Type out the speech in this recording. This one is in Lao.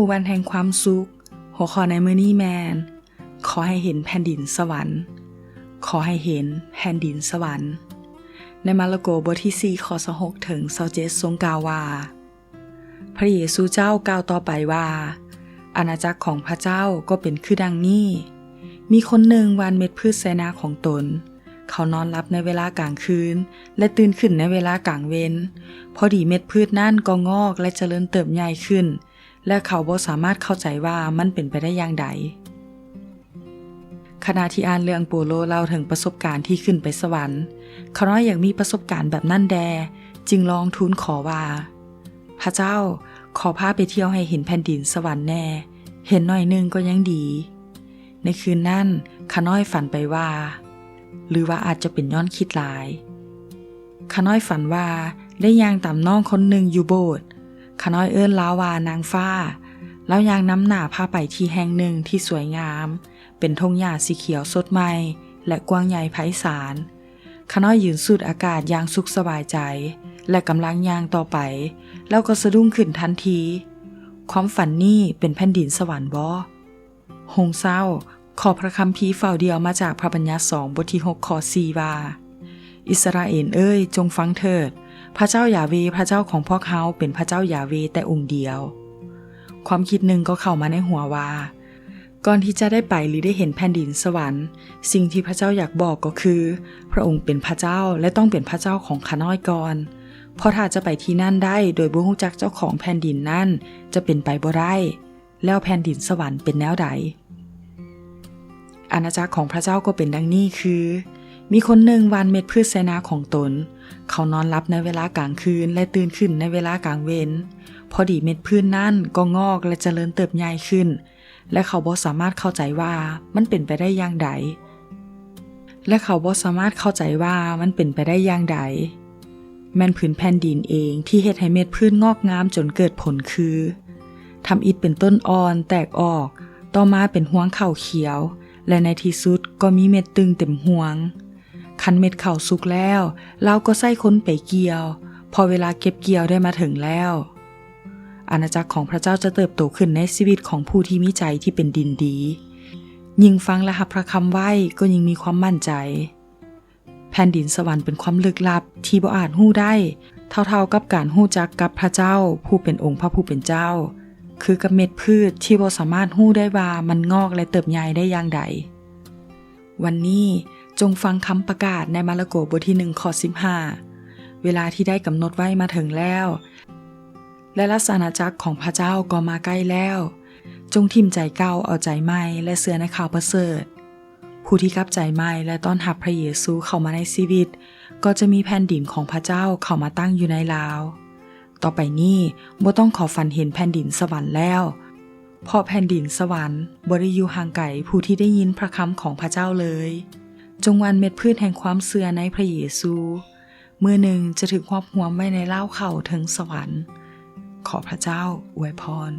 ວັນແຫ່ງຄວາມສຸກ. ຫົວຂໍ້ໃນມື້ນີ້ແມ່ນ ຂໍໃຫ້ເຫັນແຜ່ນດິນສະຫວັນ. ຂໍໃຫ້ເຫັນແຜ່ນດິນສະຫວັນ. ໃນມາລະໂກ ບົດທີສີ່ ຂໍ້ຊາວຫົກເຖິງຊາວເຈັດ ຊົງກ່າວວ່າ, ພະເຢຊູເຈົ້າກ່າວຕໍ່ໄປວ່າ, ອານາຈັກຂອງພະເຈົ້າກໍເປັນຄືດັ່ງນີ້. ມີຄົນໜຶ່ງຫວ່ານເມັດພືດໃສ່ນາຂອງຕົນ. ເຂົານອນຫຼັບໃນເວລາກາງຄືນ ແລະ ຕື່ນຂຶ້ນໃນເວລາກາງເວັນ. ພໍດີເມັດພືດນັ້ນກໍງອກ ແລະ ຈະເລີນເຕີບໃຫຍ່ຂຶ້ນ, ແລະ ເຂົາບໍ່ສາມາດເຂົ້າໃຈວ່າມັນເປັນໄປໄດ້ຢ່າງໃດ. ຂະນະທີ່ອ່ານເລື່ອງໂປໂລເລົ່າເຖິງປະສົບການທີ່ຂຶ້ນໄປສະຫວັນ, ຂ້ານ້ອຍຢາກມີປະສົບການແບບນັ້ນແດ່, ຈຶ່ງລອງທູນຂໍວ່າ, ພະເຈົ້າ, ຂໍພາໄປທ່ຽວໃຫ້ເຫັນແຜ່ນດິນສະຫວັນແດ່, ເຫັນໜ້ອຍໜຶ່ງກໍຍັງດີ. ໃນຄືນນັ້ນ, ຂ້ານ້ອຍຝັນໄປວ່າ, ຫຼືວ່າອາດຈະເປັນຍ້ອນຄິດຫຼາຍ. ຂ້ານ້ອຍຝັນວ່າໄດ້ຍ່າງຕາມນ້ອງຄົນໜຶ່ງຢູ່ໂບດ. ຂ້ານ້ອຍເອີ້ນລາວວ່ານາງຟ້າ. ລາວຍ່າງນຳໜ້າພາໄປທີ່ແຫ່ງໜຶ່ງທີ່ສວຍງາມ, ເປັນທົ່ງຫຍ້າສີຂຽວສົດໃໝ່ ແລະ ກວ້າງໃຫຍ່ໄພສານ. ຂ້ານ້ອຍຢືນສູດອາກາດຢ່າງສຸກສະບາຍໃຈ ແລະ ກຳລັງຍ່າງຕໍ່ໄປ, ແລ້ວກໍສະດຸ້ງຂຶ້ນທັນທີ. ຄວາມຝັນນີ້ເປັນແຜ່ນດິນສະຫວັນບໍ? ຮຸ່ງເຊົ້າ, ຂໍພະຄຳພີເຝົ້າດ່ຽວມາຈາກພະບັນຍັດສອງ ບົດທີຫົກ ຂໍ້ສີ່ ວ່າ, ອິດສະຣາເອນເອີຍ, ຈົ່ງຟັງເຖີດ, ພະເຈົ້າຢາເວ ພະເຈົ້າຂອງພວກເຮົາເປັນພະເຈົ້າຢາເວແຕ່ອົງດຽວ. ຄວາມຄິດໜຶ່ງກໍເຂົ້າມາໃນຫົວວ່າ, ກ່ອນທີ່ຈະໄດ້ໄປ ຫຼື ໄດ້ເຫັນແຜ່ນດິນສະຫວັນ, ສິ່ງທີ່ພະເຈົ້າຢາກບອກກໍຄື, ພະອົງເປັນພະເຈົ້າ ແລະ ຕ້ອງເປັນພະເຈົ້າຂອງຂ້ານ້ອຍກ່ອນ. ເພາະຖ້າຈະໄປທີ່ນັ້ນໄດ້ໂດຍບໍ່ຮູ້ຈັກເຈົ້າຂອງແຜ່ນດິນນັ້ນ, ຈະເປັນໄປບໍ່ໄດ້. ແລ້ວແຜ່ນດິນສະຫວັນເປັນແນວໃດ? ອານາຈັກຂອງພະເຈົ້າກໍເປັນດັ່ງນີ້ຄື, ມີຄົນໜຶ່ງຫວ່ານເມັດພືດໃສ່ນາຂອງຕົນ. ເຂົານອນຫຼັບໃນເວລາກາງຄືນ ແລະ ຕື່ນຂຶ້ນໃນເວລາກາງເວັນ. ພໍດີເມັດພືດນັ້ນກໍງອກ ແລະ ຈະເລີນເຕີບໃຫຍ່ຂຶ້ນ, ແລະ ເຂົາບໍ່ສາມາດເຂົ້າໃຈວ່າມັນເປັນໄປໄດ້ຢ່າງໃດ. ແລະ ເຂົາບໍ່ສາມາດເຂົ້າໃຈວ່າມັນເປັນໄປໄດ້ຢ່າງໃດ. ແມ່ນພື້ນແຜ່ນດິນເອງທີ່ເຮັດໃຫ້ເມັດພືດງອກງາມຈົນເກີດຜົນຄື, ທຳອິດເປັນຕົ້ນອ່ອນແຕກອອກ, ຕໍ່ມາເປັນຮວງເຂົ້າຂຽວ, ແລະ ໃນທີ່ສຸດກໍມີເມັດຕຶ່ງເຕັມຮວງ. ຄັນເມັດເຂົ້າສຸກແລ້ວ, ລາວກໍໃຊ້ຄົນໄປກ່ຽວ, ເພາະເວລາເກັບກ່ຽວໄດ້ມາເຖິງແລ້ວ. ອານາຈັກຂອງພະເຈົ້າຈະເຕີບໂຕຂຶ້ນໃນຊີວິດຂອງຜູ້ທີ່ມີໃຈທີ່ເປັນດິນດີ. ຍິ່ງຟັງ ແລະ ຮັບພະຄຳໄວ້, ກໍຍິ່ງມີຄວາມໝັ້ນໃຈ. ແຜ່ນດິນສະຫວັນເປັນຄວາມລຶກລັບທີ່ບໍ່ອາດຮູ້ໄດ້, ເທົ່າໆກັບການຮູ້ຈັກກັບພະເຈົ້າຜູ້ເປັນອົງພະຜູ້ເປັນເຈົ້າ, ຄືກັບເມັດພືດທີ່ບໍ່ສາມາດຮູ້ໄດ້ວ່າມັນງອກ ແລະ ເຕີບໃຫຍ່ໄດ້ຢ່າງໃດ. ວັນນີ້, ຈົ່ງຟັງຄຳປະກາດໃນມາລະໂກ ບົດທີໜຶ່ງ ຂໍ້ສິບຫ້າ, ເວລາທີ່ໄດ້ກຳນົດໄວ້ມາເຖິງແລ້ວ, ແລະ ລາຊະອານາຈັກຂອງພະເຈົ້າກໍມາໃກ້ແລ້ວ. ຈົ່ງຖິ້ມໃຈເກົ່າ, ເອົາໃຈໃໝ່ ແລະ ເຊື່ອໃນຂ່າວປະເສີດ. ຜູ້ທີ່ກັບໃຈໃໝ່ ແລະ ຕ້ອນຮັບພະເຢຊູເຂົ້າມາໃນຊີວິດ, ກໍຈະມີແຜ່ນດິນຂອງພະເຈົ້າເຂົ້າມາຕັ້ງຢູ່ໃນລາວ. ຕໍ່ໄປນີ້, ບໍ່ຕ້ອງຂໍຝັນເຫັນແຜ່ນດິນສະຫວັນແລ້ວ, ເພາະແຜ່ນດິນສະຫວັນບໍ່ໄດ້ຢູ່ຫ່າງໄກຜູ້ທີ່ໄດ້ຍິນພະຄຳຂອງພະເຈົ້າເລີຍ. ຈົ່ງຫວ່ານເມັດພືດແຫ່ງຄວາມເຊື່ອໃນພະເຢຊູ. ມື້ໜຶ່ງຈະຖືກຮວບຮວມໄວ້ໃນລາວເຂົ້າເທິງສະຫວັນ. ຂໍພະເຈົ້າອວຍພອນ.